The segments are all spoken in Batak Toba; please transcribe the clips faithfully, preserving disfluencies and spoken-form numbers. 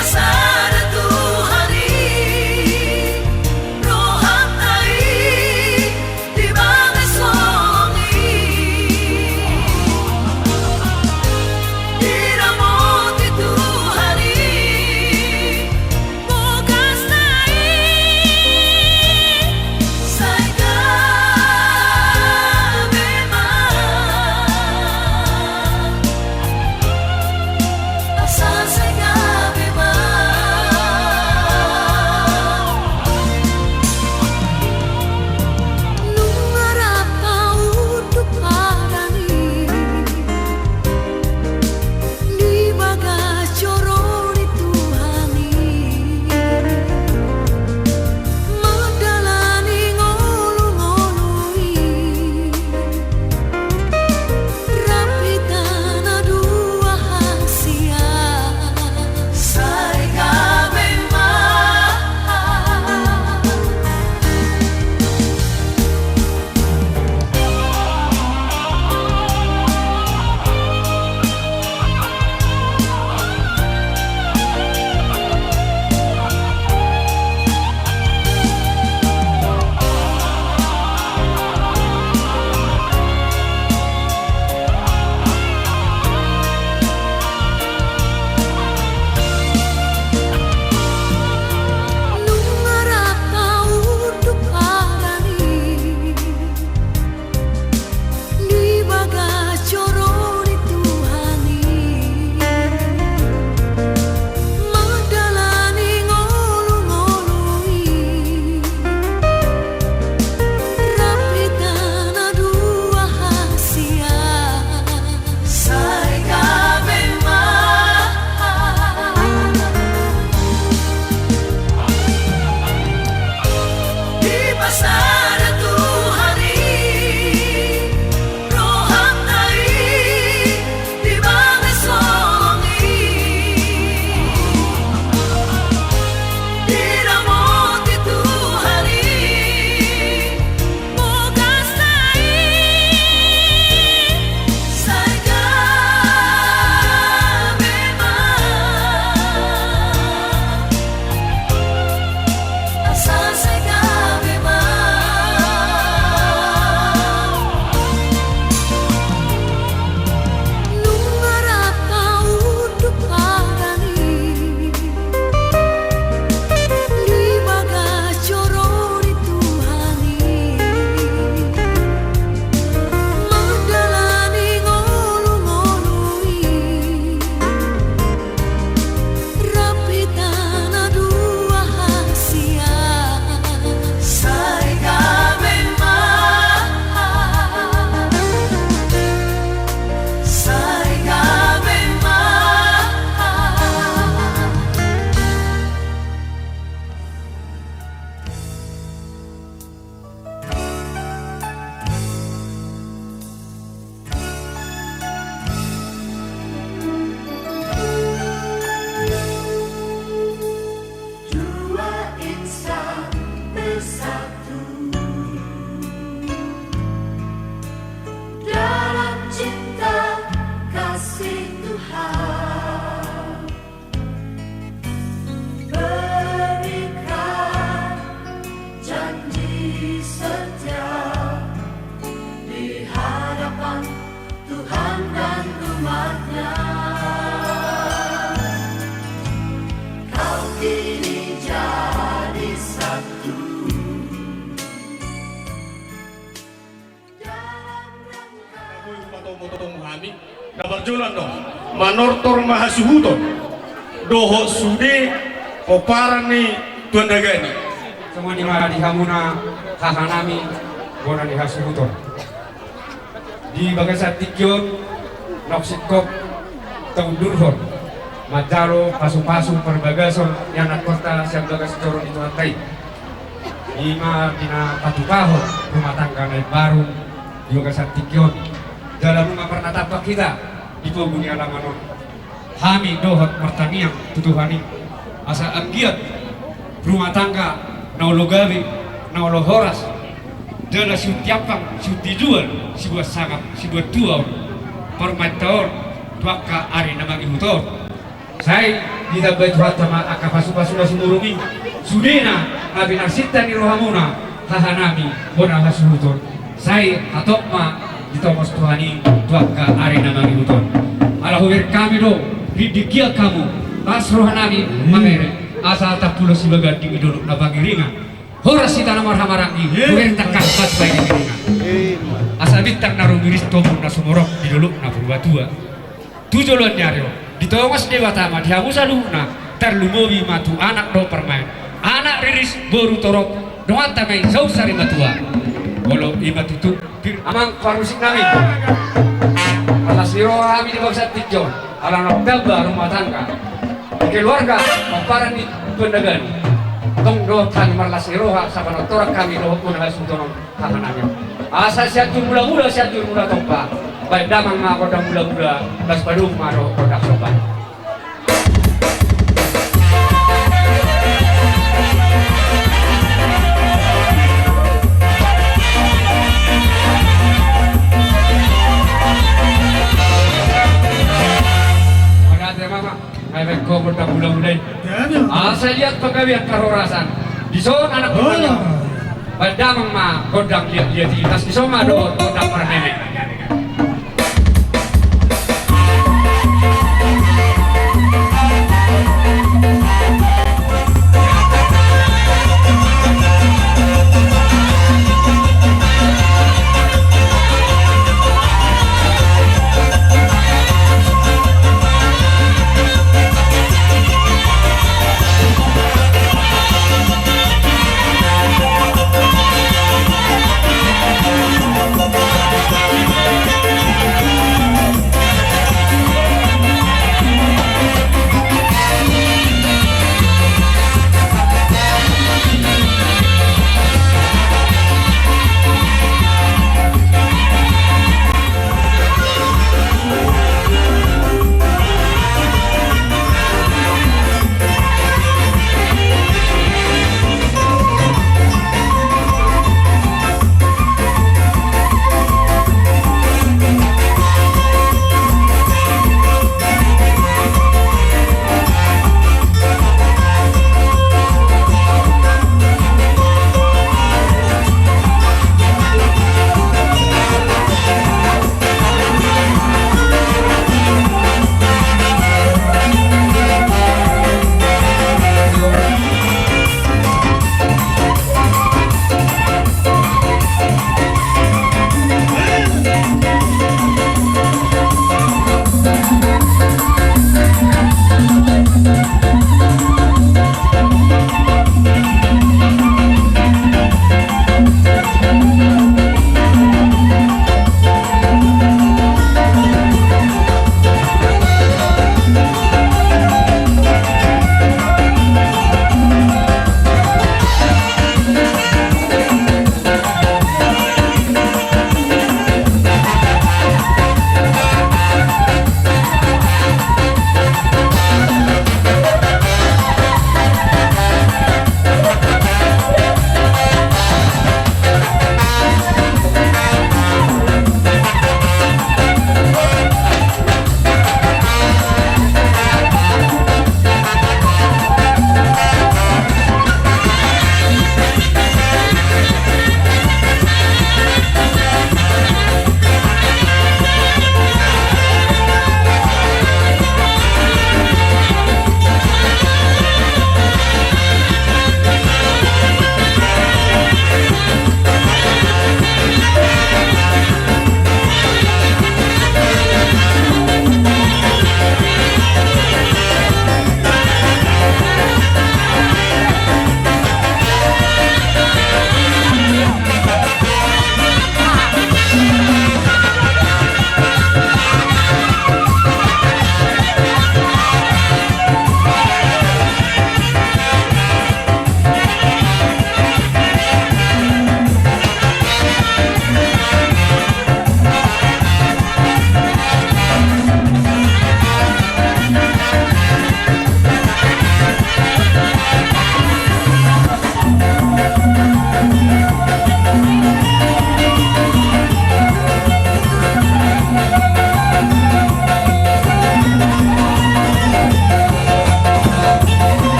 Sada Tuhan i, rohanta i di bagas holong i. Diramoti Tuhan i, bogasna i, sai gabe ma. Asa sai gabe ma. Nunga rap unduk padan i di bagas joro ni Tuhan i, mandalani ngolungolu i. Rap hita na dua hasian, sai gabe ma. Nunga rap unduk padan i di bagas joro ni Tuhan i, mandalani ngolungolu i. Rap hita na dua hasian, sai gabe ma. Dipasada Tuhan i rohanta i di bagas holong i. Diramoti Tuhan i, bogasna i, sai gabe ma. Asa sai gabe ma. Nunga rap unduk padan i di bagas joro ni Tuhan i, mandalani ngolungolu i. Rap hita na dua hasian, sai gabe ma. Sai gabe ma. Dua insan bersatu dalam cinta kasih Tuhan. Berikrar janji setia di hadapan Tuhan dan umat-Nya. Kau kini jadi satu. Hami na parjolo do manortor ma hasuhuton dohot sude pomparan ni Tuan Dagani. Songon i ma di hamuna hahanami bona ni hasuhuton. Di bagasan tingki on naung singkop taundurhon manjalo pasupasu parbagason ni anakkonta sian bagas joro ni Tuhanta i. I ma di na patupahon rumah tangga na imbaru di bagasan tingki on. Jala nunga marnatampak hita di pogu ni alaman on. Hami dohot martangiang tu Tuhan i asa anggiat rumah tangga na olo gabe, na olo horas, jala siunti ampang, siunti jual, sibuat sangap, sibuat tua on parumaenta on tu angka ari na mangihut on. Sai ditambai Tuhanta ma angka pasu-pasu na sumurung i, sudena na pinarsinta ni rohamuna, hahanami bona hasuhuton. Sai hatop ma ditongos Tuhan i tu angka ari na mangihut on. Ala hubereng hami do, ringgit gia hamu, las rohanami mamere, asa tampulos sibaganding di dolok na pangiringan. Horas hita na marhahamaranggi, hubereng tangkas batu baen di piringan. Asa bintang na rumiris tomun na sumorop di dolok na Purbatua. Tu joloan ni ari on, ditongos Debata ma di hamu saluhutna, tarlumobi ma tu anak dohot parumaen. Anak riris, boru torop, donganta ma i saur sari matua. Olo, i ma tutu, pir amang parmusik nami. Marlas ni roha hami di bagasan tingki on, ala naung tamba rumah tangga di keluarga pomparan ni Tuan Nagari. Tong dohot hami marlas ni roha, sapanortoran hami dohot bona hasuhuton on. Asa Sianjur Mula-mula, Sianjur Mula Tompa. Baen damang ma gondang mula-mula, laos padomu ma dohot gondang somba. Mauliate ma. Ai baen ho gondang mula-mula i. Asa liat panggabean parhorasan. Dison anak gondang. Baen damang ma gondang liat-liat i, laos dison ma dohot gondang parmeme.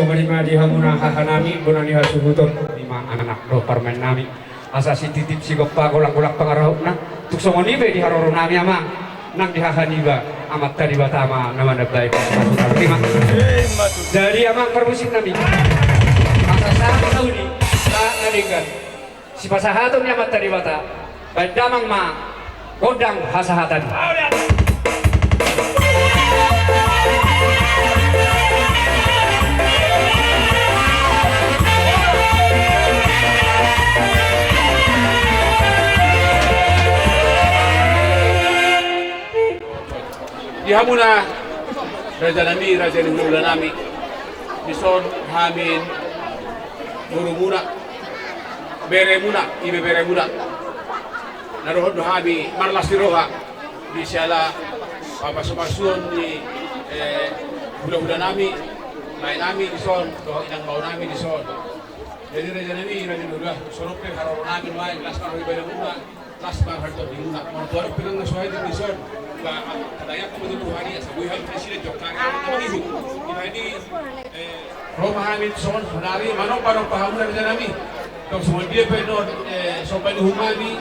Tarima di hamuna hahanami, bona ni hasuhuton, ima anak dohot parumaennami. Asa sititip sigompa, golanggolang pangarahutna. Tung songon i pe di haroronami, amang, nang di hahaniba, Amanta Debata ma na manambai. Ima. Jadi, amang parmusiknami, asa sahat na uli, sahat na denggan, sipasahaton ni Amanta Debata, baen damang ma gondang hasahatan. Di hamuna rajanami, raja ni hulahulanami, dison hami borumuna, beremuna, ibeberemuna. Na dohot do hami marlas ni roha di siala pamasumasuon ni, eh, hulahulanami, laenami dison dohot inangbaonami dison. Jadi rajanami, raja ni hula, songon pe haroronami nuaeng, las ma roha di beremuna, las ma roha di tondimuna. Molo tung adong pe nang na so hea dison, ba, tadayakon ma tu Tuhan i, asa boi hami presiden jokari na mangihut. Ima i, eh, ro ma hami songon sonari manomba-nomba hamuna rajanami. Tong songon dia pe nuaeng, eh, somba ni uhumnami,